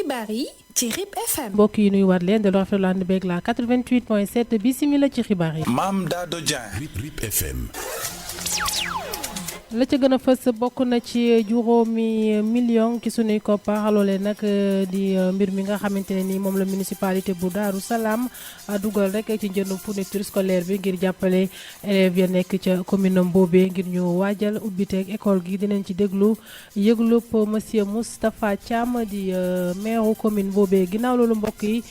xibaar yi ci RIP FM. mbokk yi nuy war leen de rafetlu ànd beeg la 88.7 bisimila ci xibaar yi. Mame Dado Dieng. RIP FM. la ca gën a fës bokk na ci juróomi million ci sunuy koppar loolee nag di mbir mi nga xamante ne ni moom la municipalité bu Daaru Salaam dugal rek ci njëndum fourniture scolaire bi ngir jàppale élèves ya nekk ca commune am boobee ngir ñu waajal ubbiteeg école gi dinañ ci déglu yëglub monsieur Moustapha Thiam di maire commune boobee ginnaaw loolu mbokk yi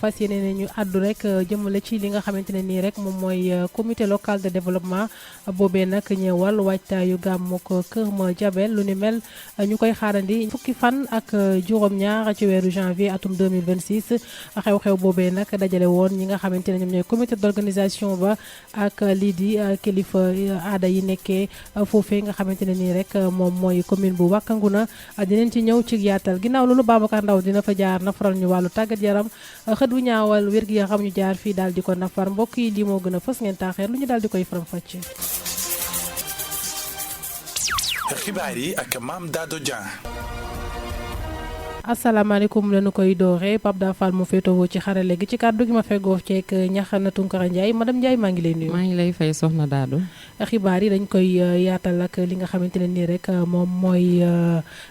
fas yéene ne ñu àddu rek jëmale ci li nga xamante ne nii rek moom mooy comité local de développement boobee nag ñeewal waajtaayu gàmmu ko Kër Madiabel lu ni mel ñu koy xaarandi fukki fan ak juróom-ñaar ci weeru janvier atum 2026 xew-xew boobee nag dajale woon ñi nga xamante ne ñoom ñooy comité d'organisation ba ak lii di kilifa aada yi nekkee foofee nga xamante ne nii rek moom mooy commune bu Wakanguna dinañ ci ñëw ci yaatal ginnaaw loolu Babacar Ndaw dina fa jaar nafaral ñu wàllu tàggat yaram xët wu ñaawal wér-gi-yaram ñu jaar fii daal di ko nafar mbokk yi lii moo gën a fës ngeen taaxeer lu ñu daal di koy faram-fàcce. xibaar yi ak Mame Dado Dieng. asalaamaaleykum lañu koy dooree Pape Da Fall mu féetewoo ci xarale gi ci kàddu gi ma feggoo ceek Ñaxana Tunkara Ndiaye madame Ndiaye maa ngi lay nuyu. maa ngi lay fay soxna Dado. xibaar yi dañ koy yaatal ak li nga xamante ne nii rek moom mooy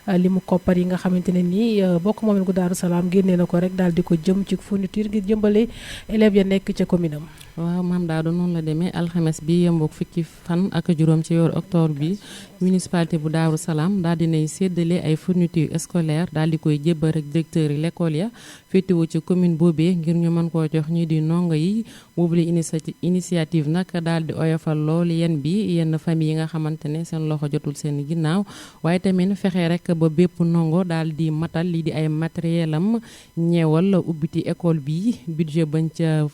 limu koppar yi nga xamante ne nii bokk moomel gu Daaru Salaam génnee na ko rek daal di ko jëm ci fourniture ngir jëmbale élèves ya nekk ca commune am. waaw Mame Dado noonu la demee alxames bi yemboog fukki fan ak juróom ci weeru octobre bi municipalité bu Daaru Salaam daal dinay séddale ay fourniture scolaire daal di koy jébbal rek directeur yi l'école ya féetewoo ci commune boobee ngir ñu mën koo jox ñii di ndongo yi boobule initiative nag daal di oyofal loolu yenn bi yenn famille yi nga xamante ne seen loxo jotul seen ginnaaw waaye tamit fexe rek ba bépp ndongo daal di matal lii di ay matériel am ñeewal ubbiti école bi budget bañ ca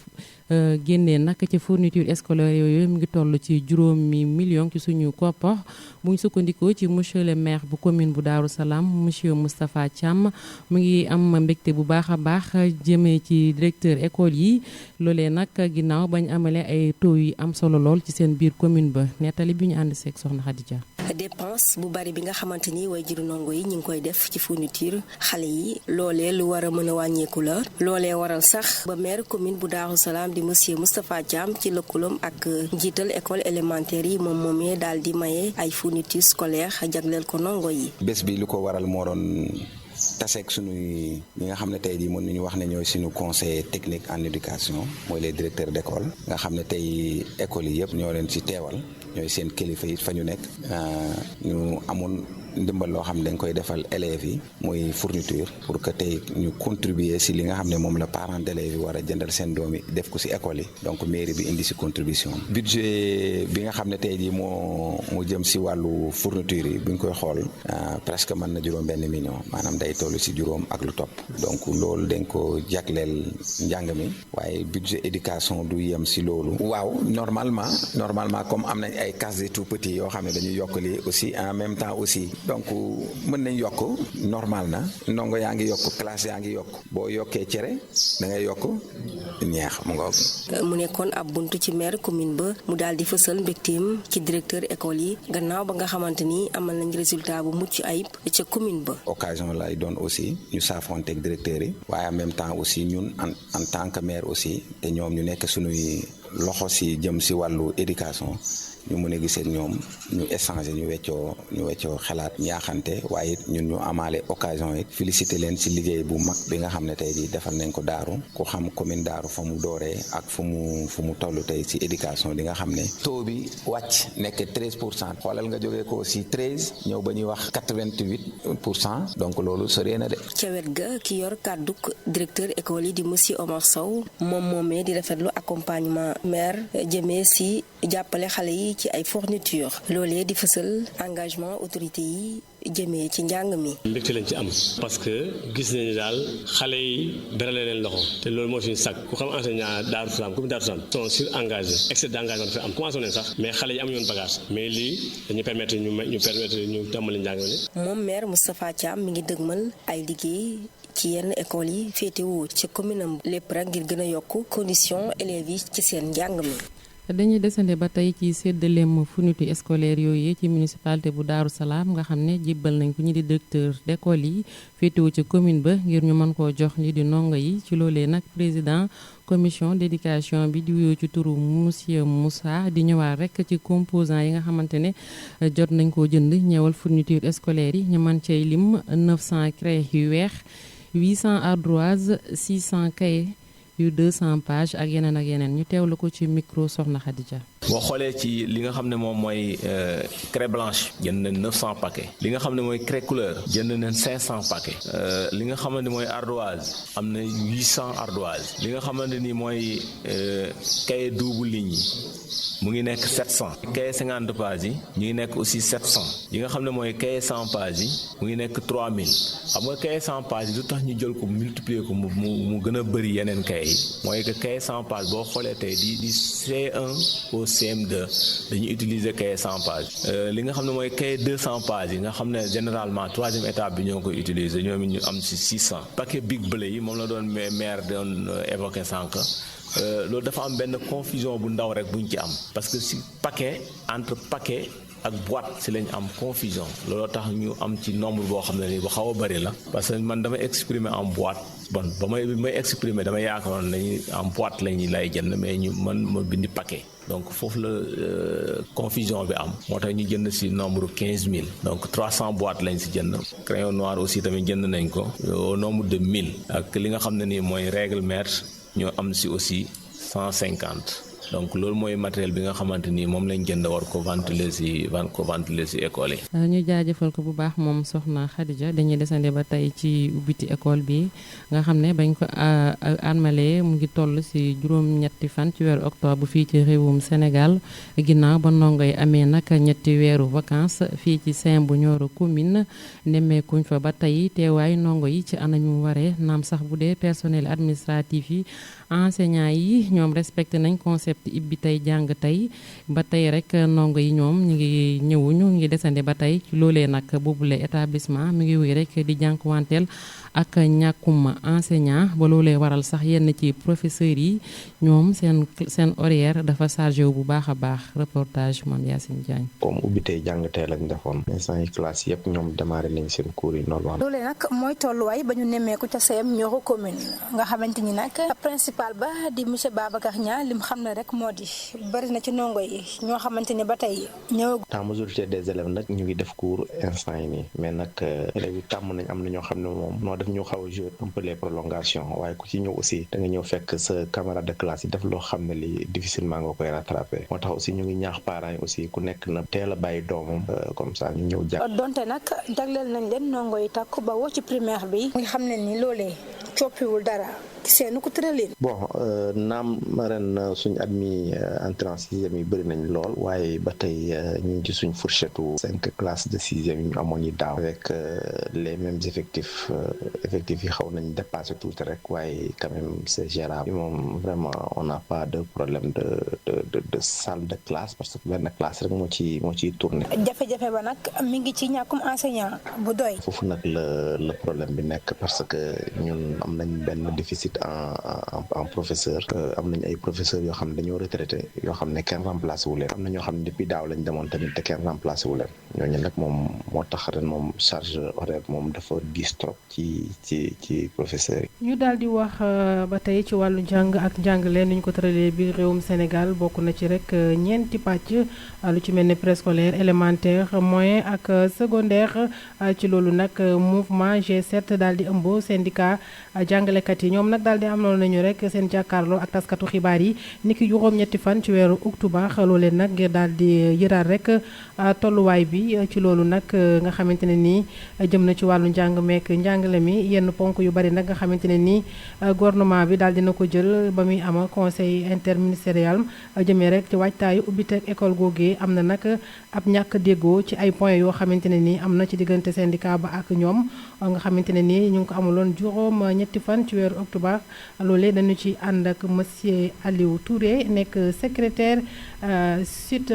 génnee nag ci fourniture scolaire yooyu mu ngi toll ci juróomi million ci suñu koppar buñ sukkandikoo ci monsieur le maire bu commune bu Daaru Salaam monsieur Moustapha Thiam mu ngi am mbégte bu baax a baax jëmee ci directeur école yi loolee nag ginnaaw bañ amalee ay taux yu am solo lool ci seen biir commune ba nettali bi ñu ànd seeg soxna Khadija. dépense bu bari bi nga xamante ni way juru ndongo yi ñu ngi koy def ci fourniture xale yi loolee lu war a mën a wàññeeku la loolee waral sax ba maire commune bu Daaru Salaam di monsieur Moustapha Thiam ci lëkkaloom ak njiital école élémentaire yi moom moomee daal di maye ay fourniture scolaire jagleel ko ndongo yi. bés bi lu ko waral moo doon taseeg suñuy ñi nga xam ne tey jii mën nañu wax ne ñooy suñu conseiller technique en éducation mooy les directeurs d'école nga xam ne tey école yi yëpp ñoo leen ci teewal ñooy seen kilifa yi fa ñu nekk ñu amoon ndimbal loo xam ne dañ koy defal élèves yi muy fourniture pour que tey ñu contribuer si li nga xam ne moom la parents d'élèves yi war a jëndal seen doom yi def ko si école yi donc mairie bi indi si contribution budget bi nga xam ne tey jii moo jëm si wàllu fourniture yi bu ñu koy xool presque mën na juróom benn million maanaam day toll si juróom ak lu topp donc loolu dañ ko jagleel njàng mi waaye budget éducation du yem si loolu waaw normalement comme am nañ ay cases des tout petits yoo xam ne dañuy yokk lii aussi en même temps aussi donc mën nañ yokk normal na ndongo yaa ngi yokk classe yaa ngi yokk boo yokkee cere da ngay yokk ñeex mu ngoog. mu nekkoon ab buntu ci maire commune ba mu daal di fësal mbégteem ci directeur école yi gannaaw ba nga xamante ni amal nañ résultat bu mucc ayib ca commune ba. occasion lay doon aussi ñu saafonteeg directeur yi waaye en même temps aussi ñun en tant que maire aussi te ñoom ñu nekk suñuy loxo si jëm si wàllu éducation. ñu mën a gisee ñoom ñu échanger ñu weccoo xalaat ñaaxante waaye ñun ñu amaale occasion yi féliciter leen ci liggéey bu mag bi nga xam ne tey jii defal nañ ko Daaru ku xam commune Daaru fa mu dooree ak fu mu toll tey ci éducation di nga xam ne taux bi wàcc nekk 13% xoolal nga jógee ko aussi 13 ñëw ba ñuy wax 88% donc loolu sori na de. ca wet ga ki yor kàdduk directeur école yi di monsieur Omar Sow moom moomee di rafetlu accompagnement maire jëmee ci jàppale xale yi ci ay fourniture loolee di fësal engagement autorité yi jëmee ci njàng mi. mbégte lañ ci am parce que gis nañu daal xale yi berale leen loxo te loolu moo suñu sàkk ku xam enseignant Daaru Salaam comme Daaru Salaam sont sur engagé excès d'engagement dafa am commencé nañ sax mais xale yi amuñu woon bagage mais lii dañuy permettre ñu tàmbali njàng mi. moom maire Moustapha Thiam mi ngi dëgmal ay liggéey ci yenn école yi féetewoo ci commune am lépp rek ngir gën a yokk condition élèves yi ci seen njàng mi. dañuy desandi ba tey ci séddaleem fourniture scolaire yooyu ci municipalité bu Daaru Salaam nga xam ne jébbal nañ ko ñi di directeur d'école yi féetewu ci commune ba ngir ñu mën koo jox ñi di ndongo yi ci loolee nag président commission d'éducation bi di wuyoo ci turu monsieur Moussa di ñëwaat rek ci composants yi nga xamante ne jot nañ koo jënd ñeewal fourniture scolaire yi ñu mën cay lim 900 crayons yu weex 800 ardoises 600 cahiers yu 200 pages ak yeneen ñu teewlu ko ci micro Soxna Khadija. boo xoolee ci li nga xam ne moom mooy craie blanche jënd nañ 900 paquets li nga xam ne mooy craie couleur jënd nañ 500 paquets li nga xamante mooy ardoise am na 800 ardoise li nga xamante ni mooy cahier double ligne yi mu ngi nekk 700 cahier 50 pages yi ñu ngi nekk aussi 700 yi nga xam ne mooy cahier 100 pages yi mu ngi nekk 3000 xam nga cahier 100 pages yi lu tax ñu jël ko multiplier ko mu gën a bëri yeneen cahier yi mooy que cahier 100 pages boo xoolee tey di C1 au CM2 dañuy utiliser cahier 100 pages li nga xam ne mooy cahier 200 pages yi nga xam ne généralement troisième étape bi ñoo koy utiliser ñoom ñu am ci 600 paquet big bleu yi moom la doon maire doon évoqué sànq loolu dafa am benn confusion bu ndaw rek buñ ci am parce que si paquet entre paquet ak boîte si lañ am confusion looloo tax ñu am ci nombre boo xam ne ni bu xaw a bëri la parce que man dama exprimer en boîte bon ba may exprimer dama yaakaaroon nañu en boîte lay jënd mais ñu ma bindi paquet donc foofu la confusion bi am moo tax ñu jënd si nombre 15000 donc 300 boîtes lañ si jënd crayon noir aussi tamit jënd nañ ko au nombre de 1000 ak li nga xam ne nii mooy règle mètre ñoo am si aussi 150 donc loolu mooy matériel bi nga xamante ni moom lañ jënd war ko ventiler si école yi. ñu jaajëfal ko bu baax moom Soxna Khadija dañuy desandi ba tey ci ubbiti école bi nga xam ne bañ ko armalee mu ngi toll si juróom-ñetti fan ci weeru octobre fii ci réewum Sénégal ginnaaw ba ndongo yi amee nag ñetti weeru vacances fii ci Saint bu Nioro commune nemmeekuñ fa ba tey teewaayu ndongo yi ci anam mu waree naam sax bu dee personnel administratif yi enseignants yi ñoom respecté nañ concept ibbi tey jàng tey ba tey rek ndongo yi ñoom ñu ngi ñëwuñu ngi desandi ba tey ci loolee nag boobule établissement mi ngi wéy rek di jànkuwanteel ak ñàkkum enseignant ba loolee waral sax yenn ci professeurs yi ñoom seen horaire dafa chargé wu bu baax a baax reportage Mame Yacine Diagne. comme ubbi tey jàng tey lañ defoon instant yi classe yëpp ñoom démarré nañ seen cours yi normal. loolee nag mooy tolluwaay ba ñu nemmeeku ca CM Nioro commune nga xamante ni nag principal ba di monsieur Babacar Niang lim xam ne rek moo di bari na ci ndongo yi ñoo xamante ni ba tey ñëw. la majorité des élèves nag ñu ngi def cours instant yi nii mais nag élèves yi tàmm nañ am na ñoo xam ne moom noo def ñu xaw a jouer un peu les prolongations waaye ku ci ñëw aussi da nga ñëw fekk sa camarade de classe yi def loo xam ne li difficilement nga koy rattraper moo tax aussi ñu ngi ñaax parents yi aussi ku nekk na teel a bàyyi doomam comme ça ñu ñëw jàng. donte nag jagleel nañ leen ndongo yi takku ba woo ci primaire bi nga xam ne ni loolee coppiwul dara seenu ko tëralin. bon naam ren suñ admis entrée en sixième yi bëri nañ lool waaye ba tey ñu ngi ci suñ fourchette 5 classes de sixième yi ñu amoon yi daaw avec les mêmes effectifs yi xaw nañ dépassé tuuti rek waaye quand même c'est gérable moom vraiment on n'a pas de problème de salle de classe parce que benn classe rek moo ciy tourné. jafe-jafe ba nag mi ngi ci ñàkkum enseignant bu doy. foofu nag le problème bi nekk parce que ñun am nañ benn déficit en professeur am nañ ay professeurs yoo xam ne dañoo retraité yoo xam ne kenn remplacé wu leen am na ñoo xam ne depuis daaw lañ demoon tamit te kenn remplacé wu leen ñooñu nag moom moo tax ren moom charge horaire moom dafa diis trop ci professeurs yi. ñu daal di wax ba tey ci wàllu njàng ak njàngale ni ñu ko tëralee bi réewum Sénégal bokk na ci rek ñeenti pàcc lu ci mel ne préscolaire élémentaire moyen ak secondaire ci loolu nag mouvement G7 daal di ëmb syndicat jàngalekat yi ñoom nag daal di amoon nañu rek seen jàkkaarloo ak taskatu xibaar yi niki juróom-ñetti fan ci weeru octobre loolee nag ngir daal di yëraat rek tolluwaay bi ci loolu nag nga xamante ne nii jëm na ci wàllu njàng meek njàngale mi yenn ponk yu bari nag nga xamante ne nii gouvernement bi daal dina ko jël ba muy ama conseil interministériel jëmee rek ci waajtaayu ubbiteeg école googee am na nag ab ñàkk déggoo ci ay points yoo xamante ne nii am na ci diggante syndicat ba ak ñoom nga xamante ne nii ñu ngi ko amuloon juróom-ñetti fan ci weeru octobre koppar loolee dañu ci ànd ak monsieur Aliou Touré nekk secrétaire site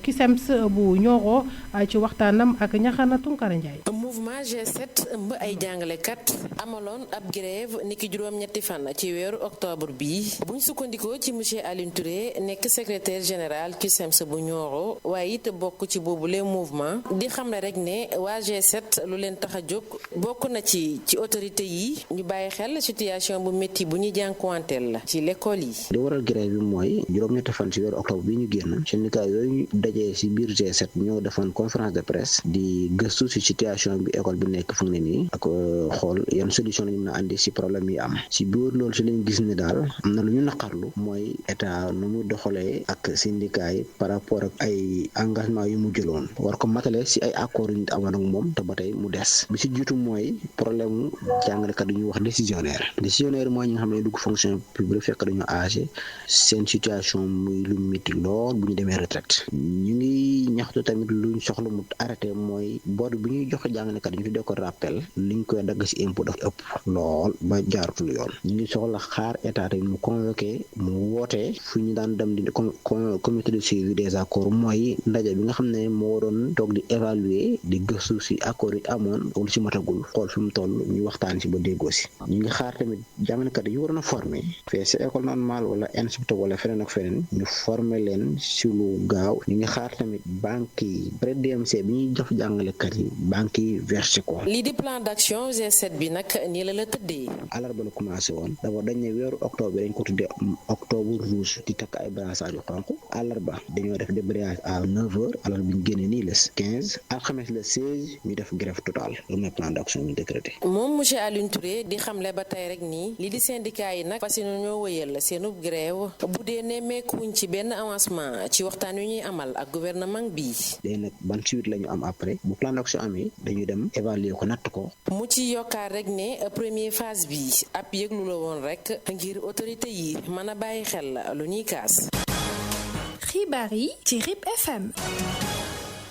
CUSEMS bu Nioro ci waxtaanam ak Ñaxana Tunkara Ndiaye. mouvement G7 ëmb ay jàngalekat amaloon ab grève niki juróom-ñetti fan ci weeru octobre bi buñ sukkandikoo ci monsieur Aliou Touré nekk secrétaire général CUSEMS bu Nioro waaye it bokk ci boobule mouvement di xam ne rek ne waa G7 lu leen tax a jóg bokk na ci autorité yi ñu bàyyi xel situation bu métti bu ñu jànkuwanteel la ci l'école yi. li waral grève bi mooy juróom-ñetti fan ci weeru octobre bi ñu génn syndicat yooyu dajee ci biir G7 ñoo defoon conférence de presse di gëstu ci situation bi école bi nekk fu mu ne nii ak xool yan solution lañu mën a andi ci problème yi am ci biir loolu ci lañ gis ne daal am na lu ñu naqarlu mooy état nu mu doxalee ak syndicat yi par rapport ak ay engagement yu mu jëloon war ko matale ci ay accords yu ñu amoon ak moom te ba tey mu des bi ci jiitu mooy problème mu jàngalekat yu ñuy wax décisionnaire mooy ñi nga xam ne dugg fonction publique fekk dañu âgé seen situation muy lu métti lool bu ñu demee retraite ñu ngi ñaxtu tamit luñ soxla mu arrêté mooy bor bi ñuy joxe jàngalekat yi ñu tuddee ko rappel liñ koy dagg ci impôt dafa ëpp lool ba jaaratul yoon ñu ngi soxla xaar état tamit mu convoqué mu wootee fu ñu daan dem di comité de suivi des accords mooy ndaje bi nga xam ne moo doon toog di évaluer di gëstu ci accords yi amoon lu ci matagul xool fi mu toll ñu waxtaan ci ba déggoo ci ñu ngi xaar tamit jàngalekat yi waroon a former fee ci école normale wala inspecteur wala feneen ak feneen ñu former leen ci lu gaaw ñu ngi xaar tamit banque yi près DMC bi ñuy jox jàngalekat yi banque yi versé ko. lii di plan d'action G7 bi nag nii la tëddee. alarba la commencé woon d'abord dañ ne weeru octobre bi dañ ko tuddee octobre rouge di takk ay brassard yu xonq alarba dañoo def débrayage à 9h alors bi ñu génnee nii le 15 alxames le 16 ñu def grève totale loolu mooy plan d'action ñu décrété. moom monsieur Aliou Touré di xamle ba tey rek nii lii di syndicat yi nag fas yéene ñoo wëyal seenu grève bu dee nemmeekuñ ci benn avancement ci waxtaan yu ñuy amal ak gouvernement bi. léegi nag ban suite la ñu am après bu plan d'action amee dañuy dem évaluer ko natt ko. mu ci yokkaat rek ne première phase bi ab yëglu la woon rek ngir autorité yi mën a bàyyi xel lu ñuy kaas. xibaar yi ci RIP FM.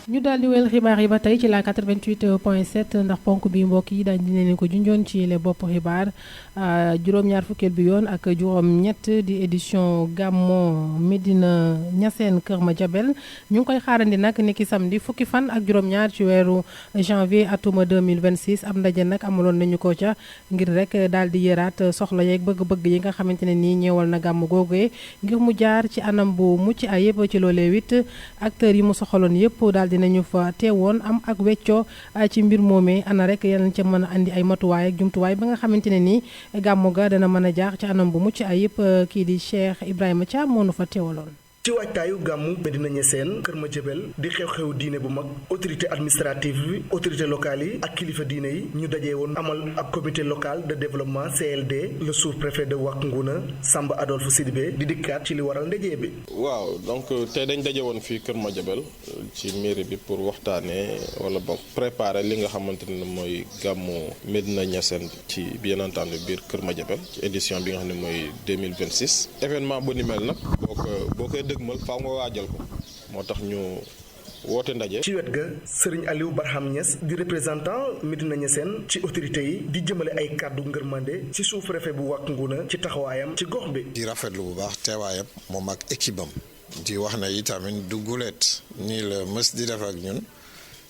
ñu daal di wel xibaar yi ba tey ci la 88.7 ndax ponk bi mbokk yi dañ dina leen ko junjoon ci les bopp xibaar juróom-ñaar fukkeel bi yoon ak juróom-ñett di édition Gammo Médina Niassène Kër Madiabel ñu ngi koy xaarandi nag niki samedi fukki fan ak juróom-ñaar ci weeru janvier atuma 2026 am ndaje nag amaloon nañu ko ca ngir rek daal di yëraat soxla yeeg bëgg-bëgg yi nga xamante ne nii ñeewal na gàmm googee ngir mu jaar ci anam bu mucc ayib ci loolee wit acteurs yi mu soxaloon yëpp daal dinañu fa teewoon am ak weccoo ci mbir moomee ana rek yal na ca mën a andi ay matuwaay ak jumtuwaay ba nga xamante ne nii gàmmu ga dana mën a jaar ci anam bu mucc ayib kii di Cheikh Ibrahima Thiam moo nu fa teewaloon. ci waajtaayu gàmmu Médina Niassène Kër Madiabel di xew-xew diine bu mag autorité administrative bi autorité locale yi ak kilifa diine yi ñu dajee woon amal ab comité local de développement CLD le sous-préfet de Wack Ngouna Samba Adolphe Sidibé di dikkaat ci li waral ndajee bi. waaw donc tey dañ daje woon fii Kër Madiabel ci mairie bi pour waxtaanee wala boog préparer li nga xamante ne mooy gàmmu Médina Niassène ci bien entendu biir Kër Madiabel ci édition bi nga xam ne mooy 2026 événement bu ni mel nag boo koy dëgmal faaw nga waajal ko moo tax ñu woote ndaje. ci wet ga Serigne Aliou Barham Niass di représentant Médina Niassène ci autorité yi di jëmale ay kàddu ngërmande ci sous-préfet bu Wack Ngouna ci taxawaayam ci gox bi. di rafetlu bu baax teewaayam moom ak équipe am di wax na itamit du guleet nii la mës di def ak ñun.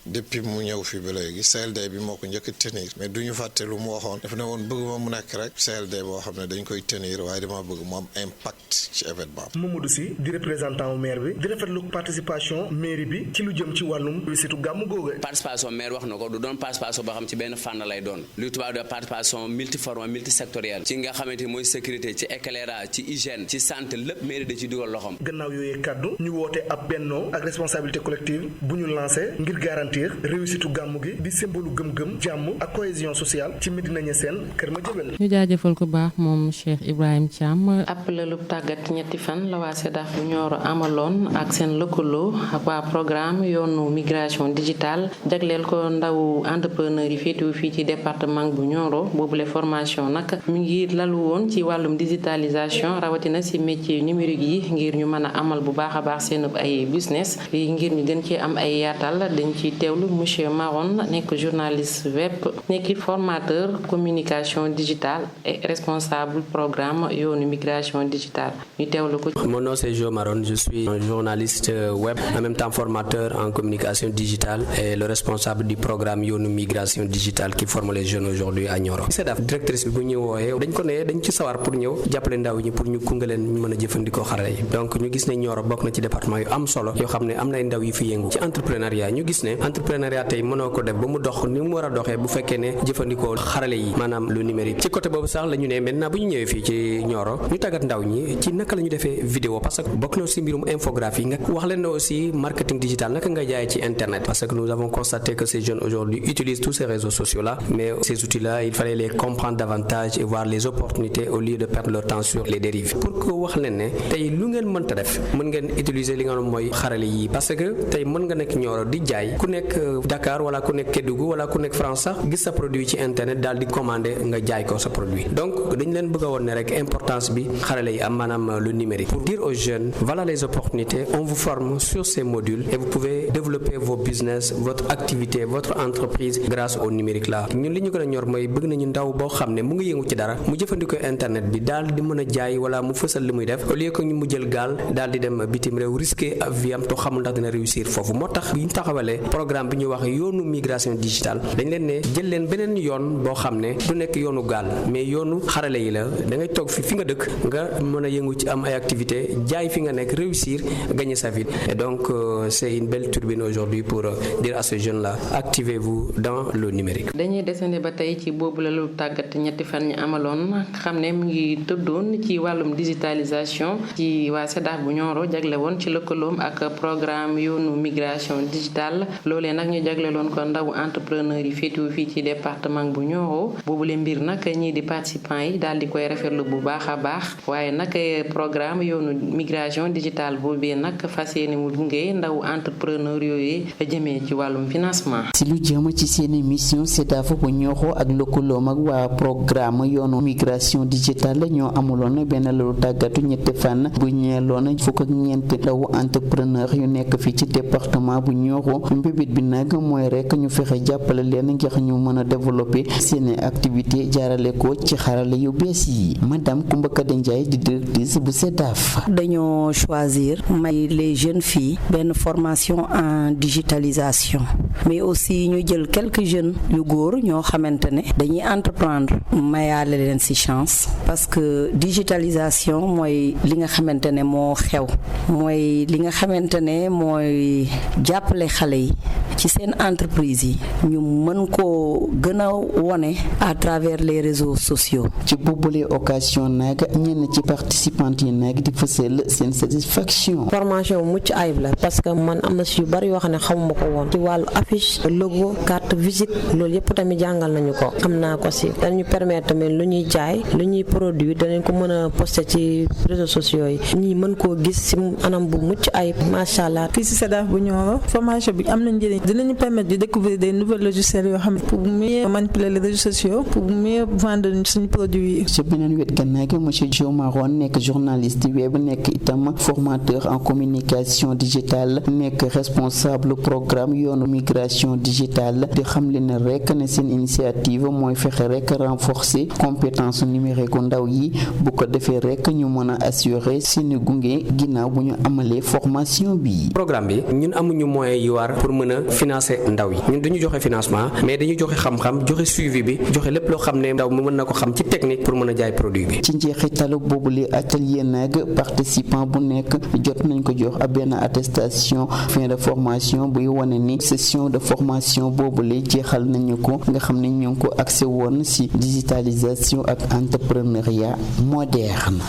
depuis mu ñëw fi ba léegi CLD bi moo ko njëkk a tenir mais du ñu fàtte lu mu waxoon daf ne woon bëgg ma mu nekk rek CLD boo xam ne dañ koy tenir waaye dama bëgg mu am impact ci événement bi. Mamadou Sy di représentant maire bi di rafetlu participation mairie bi ci lu jëm ci wàllum wisitu gàmmu googu. participation maire wax na ko du doon participation boo xam ci benn fànn lay doon lu tubaab de participation multiforme multisectorielle ci nga xamante ni mooy sécurité ci éclairage ci hygiène ci santé lépp mairie da ci dugal loxoom. gannaaw yooyee kaddu ñu woote ab bennoo ak responsabilité collective bu ñu lancé ngir garantir réussitu gàmmu gi di symbole gëm-gëm jàmm ak cohésion sociale ci Médina Niassène Kër Madiabel. ñu jaajëfal ko baax moom Cheikh Ibrahima Thiam. ab lëlub tàggat ñetti fan la waa SEDAF bu Nioro amaloon ak seen lëkkaloo ak waa programme yoonu migration digitale jagleel ko ndaw entrepreneur yi féetewu fii ci département bu Nioro boobule formation nag mi ngi lalu woon ci wàllum digitalisation rawatina ci métier numérique yi ngir ñu mën a amal bu baax a baax seen ay business ngir ñu gën cee am ay yaatal dañ ci teewlu monsieur Maron nekk journaliste web nekk formateur communication digitale et responsable programme yoonu migration digitale ñu teewlu ko. Mon nom c'est Jo Maron, je suis un journaliste web en même temps formateur en communication digitale et le responsable du programme yoonu migration digitale qui forme les jeunes aujourd'hui à Nioro. SEDAF directrice bi bu ñu wooyee dañ ko ne dañ ci sawar pour ñëw jàppale ndaw ñi pour ñu gunge leen ñu mën a jëfandikoo xarala yi donc ñu gis ne Nioro bokk na ci département yu am solo yoo xam ne am na ay ndaw yi fi yëngu ci entrepreneuriat ñu gis ne entrepreneuriat tey mënoo ko def ba mu dox ni mu war a doxee bu fekkee ne jëfandikoo xarale yi maanaam lu numérique ci côté boobu sax la ñu ne maintenant bu ñu ñëwee fii ci Nioro ñu tàggat ndaw ñi ci naka la ñu defee vidéo parce que bokk na aussi mbirum infographie nga wax leen ne aussi marketing digital naka nga jaay ci internet parce que nous avons constaté que ces jeunes aujourd'hui utilisent tous ces réseaux sociaux là mais ces outils là il fallait les comprendre davantage et voir les opportunités au lieu de perdre leur temps sur les dérives pour que wax leen ne tey lu ngeen mënta def mën ngeen utiliser li nga xam mooy xarale yi parce que tey mën nga nekk Nioro di jaay ku nekk Dakar wala ku nekk Kédougou wala ku nekk France sax gis sa produit ci internet daal di commander nga jaay ko sa produit donc dañ leen bëgg a woon ne rek importance bi xarale yi am maanaam le numérique pour dire aux jeunes voilà les opportunités on vous forme sur ces modules et vous pouvez développer vos business votre activité votre entreprise grâce au numérique là ñun li ñu gën a ñor mooy bëgg nañu ndaw boo xam ne mu ngi yëngu ci dara mu jëfandikoo internet bi daal di mën a jaay wala mu fësal li muy def au lieu que ñu mu jël gaal daal di dem bitim réew risqué vie am to xamul ndax dina réussir foofu moo tax bi ñu taxawalee programme bi ñu wax yoonu migration digitale dañ leen ne jël leen beneen yoon boo xam ne du nekk yoonu gaal mais yoonu xarale yi la da ngay toog fi nga dëkk nga mën a yëngu ci am ay activité jaay fi nga nekk réussir gagner sa vie et donc c'est une belle turbine aujourd'hui pour dire à ces jeunes là activez-vous dans le numérique. dañuy desandi ba tey ci boobu la lu tàggat ñetti fan ñu amaloon xam ne mu ngi tëddoon ci wàllum digitalisation ci waa SEDAF bu Nioro jagle woon ci lëkkaloom ak programme yoonu migration digitale loolee nag ñu jagleloon ko ndawu entrepreneur yi féetewu fii ci département bu Nioro boobule mbir nag ñii di participants yi daal di koy rafetlu bu baax a baax waaye nag programme yoonu migration digitale boobee nag fas yéene mu gunge ndaw entrepreneur yooyu jëmee ci wàllum financement. si lu jëm ci seen mission SEDAF bu Nioro ak lëkkaloom ak waa programme yoonu migration digitale ñoo amuloon benn lu tàggatu ñetti fan bu ñeeloon fukk ak ñeent ndaw entrepreneur yu nekk fii ci département bu Nioro mbébét bi nag mooy rek ñu fexe jàppale leen ngir ñu mën a développer seen activité jaarale ko ci xarale yu bees yi madame Koumba Kade Ndiaye di directrice bu SEDAF. dañoo choisir may les jeunes filles benn formation en digitalisation mais aussi ñu jël quelques jeunes yu góor ñoo xamante ne dañuy entreprendre mayaale leen ci chance parce que digitalisation mooy li nga xamante ne moo xew mooy li nga xamante ne mooy jàppale xale yi ci seen entreprise yi ñu mën koo gën a wone à travers les réseaux sociaux. ci boobule occasion nag ñenn ci participants yi nag di fësal seen satisfaction. formation bu mucc ayib la parce que man am na si yu bari yoo xam ne xamuma ko woon ci wàllu affiche logo carte visite loolu yëpp tamit jàngal nañu ko am naa ko si dañu permettre tamit lu ñuy jaay lu ñuy produit danañ ko mën a poster ci réseaux sociaux yi ñi mën koo gis si anam bu mucc ayib macha allah. fii si SEDAF bu Nioro formation bi am na njëriñ dinañu permettre de découvrir des nouveaux logiciels yoo xam ne pour mieux manipuler les réseaux sociaux pour mieux vendre suñu produit yi. ci beneen wet gannaaw gi monsieur Jo Maron nekk journaliste web nekk itam formateur en communication digitale nekk responsable programme yoonu migration digitale di xamle ne rek ne seen initiative mooy fexe rek renforcer compétence numérique ndaw yi bu ko defee rek ñu mën a assurer seeni gunge ginnaaw bu ñu amalee formation bi. programme bi ñun amuñu moyens yi war pour mën a financer ndaw yi ñun dañu joxe financement mais dañu joxe xam-xam joxe suivi bi joxe lépp loo xam ne ndaw mi mën na ko xam ci technique pour mën a jaay produit bi. ci njeexitalu boobule atelier nag participant bu nekk jot nañ ko jox ab benn attestation fin de formation buy wane ni session de formation boobule jeexal nañu ko nga xam ne ñu ngi ko accès woon ci digitalisation ak entrepreneuriat moderne.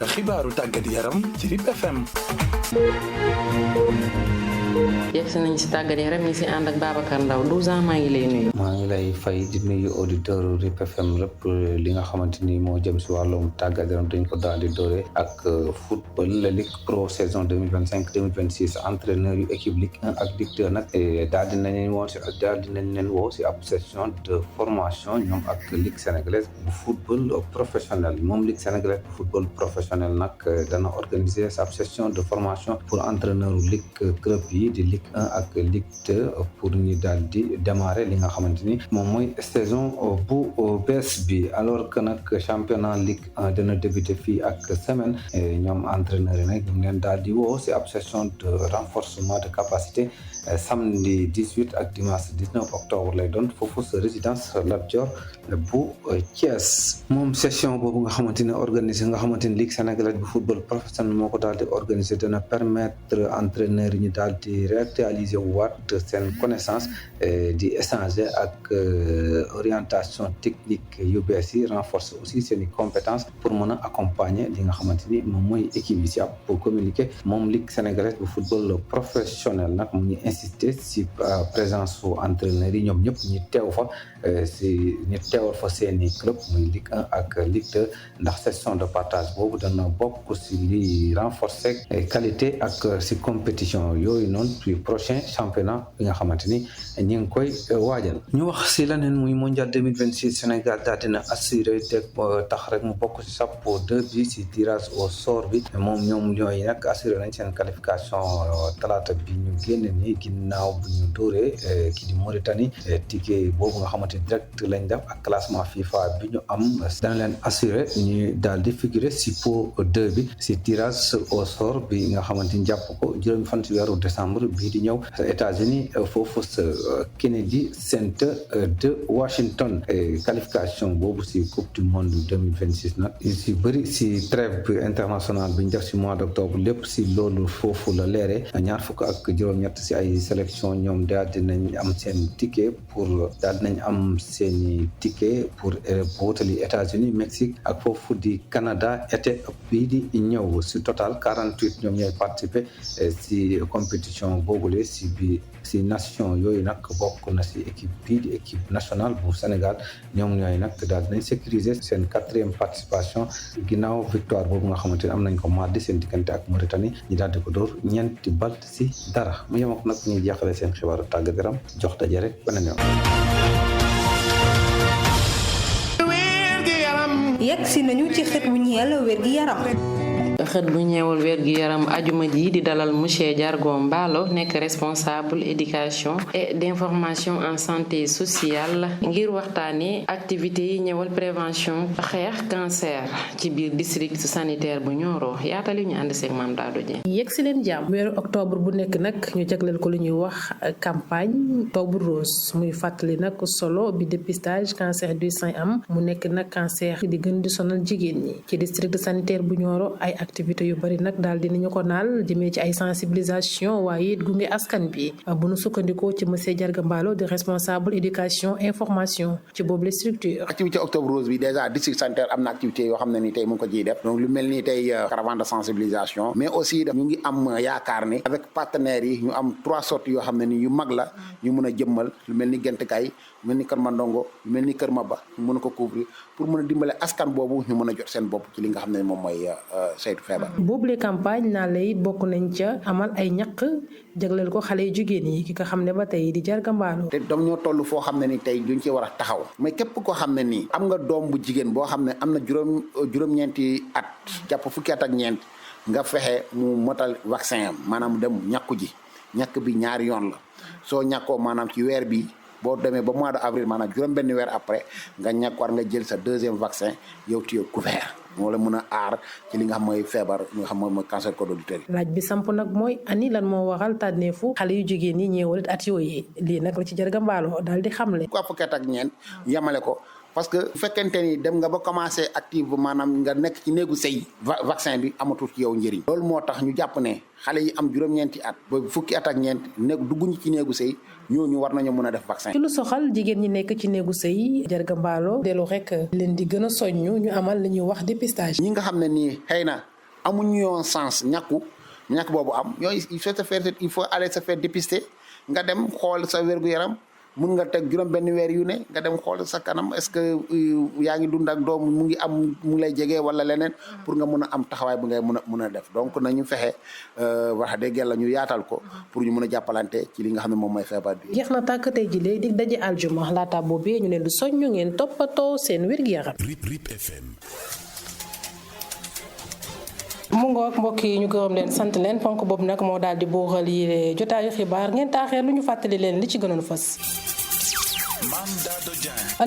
xibaaru tàggat yaram ci RIP FM. yegsi nañ si tàggat yaram ñi si ànd ak Babacar Ndaw 12 ans maa ngi lay nuyu. maa ngi lay fay di nuyu auditeur RIP FM lépp li nga xamante ni moo jëm si wàllum tàggat yaram dañ ko daal di doore ak football la Ligue Pro saison 2025-2026 entraîneur yu équipe Ligue 1 ak Ligue 2 nag daal dinañ leen woo si ab session de formation ñoom ak Ligue sénégalaise bu football professionnel moom Ligue sénégalaise bu football professionnel nag dana organiser sa session de formation pour entraîneur Ligue club yi di Ligue Ligue 1 ak Ligue 2 pour ñu daal di démarrer li nga xamante ni moom mooy saison bu bees bi alors que nag championnat Ligue 1 dina débuter fii ak semaine ñoom entraîneurs yi nag ñu leen daal di woo si ab session de renforcement de capacité samedi 18 ak dimanche 19 octobre lay doon foofu sa résidence Lat Dior bu Thiès moom session boobu nga xamante ne organisé nga xamante ni Ligue sénégalaise bu football professionnel moo ko daal di organisé dina permettre entraîneurs yi ñu daal di réactualiser waat seen connaissance di échanger ak orientation technique yu bees yi renforcer aussi seen i compétences pour mën a accompagner li nga xamante ni moom mooy équipe bi si ab pour communiquer moom Ligue sénégalaise bu football professionnel nag mu ngi insister si présence su entraîneurs yi ñoom ñëpp ñu teew fa si ñu teewal fa seen i club muy Ligue 1 ak Ligue 2 ndax session de partage boobu dana bokk si li renforcer qualité ak si compétition yooyu noonu puis prochain championnat bi nga xamante ni ñu ngi koy waajal. ñu wax si leneen muy mondial 2026 Sénégal daal dina assuré te tax rek mu bokk si chapeau 2 bi si tirage au sort bi moom ñoom ñooy nag assuré nañ seen qualification talaata bi ñu génn ni ginnaaw bu ñu dóoree kii di Mauritanie ticket boobu nga xamante direct lañ def ak classement FIFA bi ñu am dana leen assuré ñu daal di figurer si pot 2 bi si tirage au sort bi nga xamante ni jàpp ko juróomi fan si weeru décembre bii di ñëw États-Unis foofu sa Kennedy Center de Washington qualification boobu si coupe du monde 2026 nag si bëri si trêve internationale bi ñu def si mois d'octobre lépp si loolu foofu la leere ñaar fukk ak juróom-ñett si ay sélection ñoom daal dinañ am seen ticket pour daal dinañ am seeni ticket pour wutali États-Unis Mexique ak foofu di Canada été bii di ñëw si total 48 ñoom ñooy participer si compétition boobule si nation yooyu nag bokk na si équipe bii di équipe nationale bu Sénégal ñoom ñooy nag daal dinañ sécuriser seen 4e participation ginnaaw victoire boobu nga xamante ne am nañ ko mardi seen diggante ak Mauritanie ñu daal di ko dóor ñeenti bal si dara mu yem ak nag ñuy jeexale seen xibaaru tàggat yaram jox daje rek beneen yoon. yegg si nañu ci xët wu ñeel wér gi yaram. xët bu ñeewul wér gi yaram ajuma ji di dalal monsieur Diargon Mballo nekk responsable éducation et d'information en santé sociale ngir waxtaanee activités yi ñëwal prévention xeex cancer ci biir district sanitaire bu Nioro yaatali ñu ànd seeg Mame Dado Dieng. yegg si leen jàmm weeru octobre bu nekk nag ñu jagleel ko lu ñuy wax campagne octobre rose muy fàttali nag solo bi dépistage cancer du sein am mu nekk nag cancer di gën di sonal jigéen ñi ci district sanitaire bu Nioro ay activité yu bari nag daal dinañu ko naal jëmee ci ay sensibilisation waaye it gunge askan bi bu nu sukkandikoo ci monsieur Diargon Mballo di responsable éducation information ci boobu la structure. activité octobre rose bi déjà district sanitaire am na activité yoo xam ne ni tey mu ngi ko ciy def donc lu mel ni tey caravane de sensibilisation mais aussi ñu ngi am yaakaar ni avec partenaires yi ñu am 3 sorties yoo xam ne ni yu mag la ñu mun a jëmmal lu mel ni Gentkay lu mel ni Kër Mandongo lu mel ni Kër Maba ñu mun a ko couvrir pour mën a dimbale askan boobu ñu mën a jot seen bopp ci li nga xam ne moom mooy saytu feebar. boobule campagne naa la it bokk nañ ca amal ay ñaq jagleel ko xale yu jigéen yi ki nga xam ne ba tey di Diargon Mballo. te doom ñoo toll foo xam ne ni tey duñ ci war a taxaw mais képp koo xam ne nii am nga doom bu jigéen boo xam ne am na juróom-ñeenti at jàpp fukki at ak ñeent nga fexe mu motal vaccin am maanaam dem ñàkku ji ñàkk bi ñaari yoon la soo ñàkkoo maanaam ci weer bi boo demee ba mois de avril maanaam juróom-benn weer après nga ñàkk war nga jël sa 2e vaccin yow tu es couvert moo la mën a aar ci li nga xam mooy feebar li nga xam mooy cancer col de l'utérus. laaj bi samp nag mooy ani lan moo waral tànneefu xale yu jigéen ñi ñeewal at yooyu lii nag la ci Diargon Mballo daal di xamle. ku fukki at ak ñeent yemale ko parce que bu fekkente ni dem nga ba commencé active maanaam nga nekk ci néegu sëy vaccin bi amatul ci yow njëriñ. loolu moo tax ñu jàpp ne xale yi am juróom-ñeenti at ba fukki at ak ñeent nekk dugguñu ci néegu sëy ñooñu war nañu mën a def vaccin. ci lu soxal jigéen ñi nekk ci néegu sëy Diargon Mballo dellu rek leen di gën a soññu ñu amal li ñuy wax dépistage. ñi nga xam ne nii xëy na amuñu yoon sens ñàkk boobu am yooyu il faut aller se faire dépister nga dem xool sa wér-gu-yaram. mun nga teg juróom-benn weer yu ne nga dem xool sa kanam est-ce que yaa ngi dund ak doom mu ngi lay jege wala leneen pour nga mun a am taxawaay bu ngay mun a def donc nañu fexe wax dëgg yàlla ñu yaatal ko pour ñu mun a jàppalante ci li nga xam ne moom mooy feebar bi. jeex na tàkk tey jii léegi dig daje aljuma laata boobee ñu leen di soññu ngeen toppatoo seen wér-gu-yaram. RIP FM. mu ngoog mbokk yi ñu gërëm leen sant leen ponk boobu nag moo daal di buuxal yi jotaayu xibaar ngeen taaxee lu ñu fàttali leen li ci gënoon fës.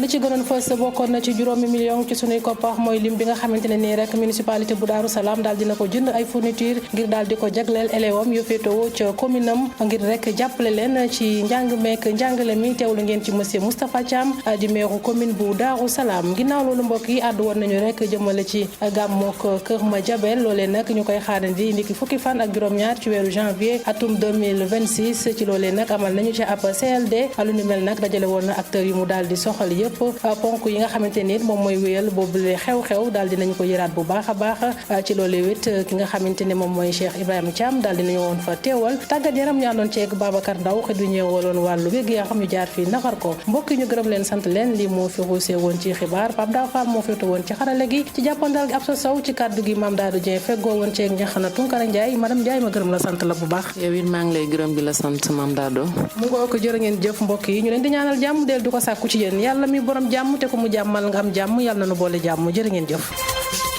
li ci gënoon fës bokkoon na ci juróomi million ci sunuy koppar mooy lim bi nga xamante ne nii rek municipalité bu Daaru Salaam daal dina ko jënd ay fourniture ngir daal di ko jagleel élèves am yu féetewoo ca commune am ngir rek jàppale leen ci njàng meek njàngale mi teewlu ngeen ci monsieur Moustapha Thiam di maire commune bu Daaru Salaam ginnaaw loolu mbokk yi àddu woon nañu rek jëmale ci gàmmook Kër Madiabel loolee nag ñu koy xaarandi ndiki fukki fan ak juróom-ñaar ci weeru janvier atum 2026 ci loolee nag amal nañu ci ab CLD lu ni mel nag dajale woon na acteurs yu mu daal di soxal yëpp ponk yi nga xamante ni moom mooy wéyal boobule xew-xew daal dinañu ko yëraat bu baax a baax ci loolee wét ki nga xamante ne moom mooy Cheikh Ibrahima Thiam daal dinañu woon fa teewal tàggat yaram ñu àndoon ceeg Babacar Ndaw xëy du ñëwaloon wàllu wér gi yaa xam ñu jaar fii nafar ko mbokk yi ñu gërëm leen sant leen lii moo fi ruusee woon ci xibaar Pape Daw Fall moo féete woon ci xarale gi ci jàppandal gi ab sa sow ci kàddu gi Mame Dadou Dieng feggoo woon ceeg Njaxana Tunkara Ndiaye madame Ndiaye ma gërëm la sant la bu baax yow it maa ngi lay gërëm di la sant Mame Dadou mu ngoo ko jërë ngeen jëf mbokk yi ñu leen di ñaanal jàmm del du ko sàkku ci yéen yàlla mi borom jàmm te ko mu jàmmal nga am jàmm yàlla na nu boole jàmm jërë ngeen jëf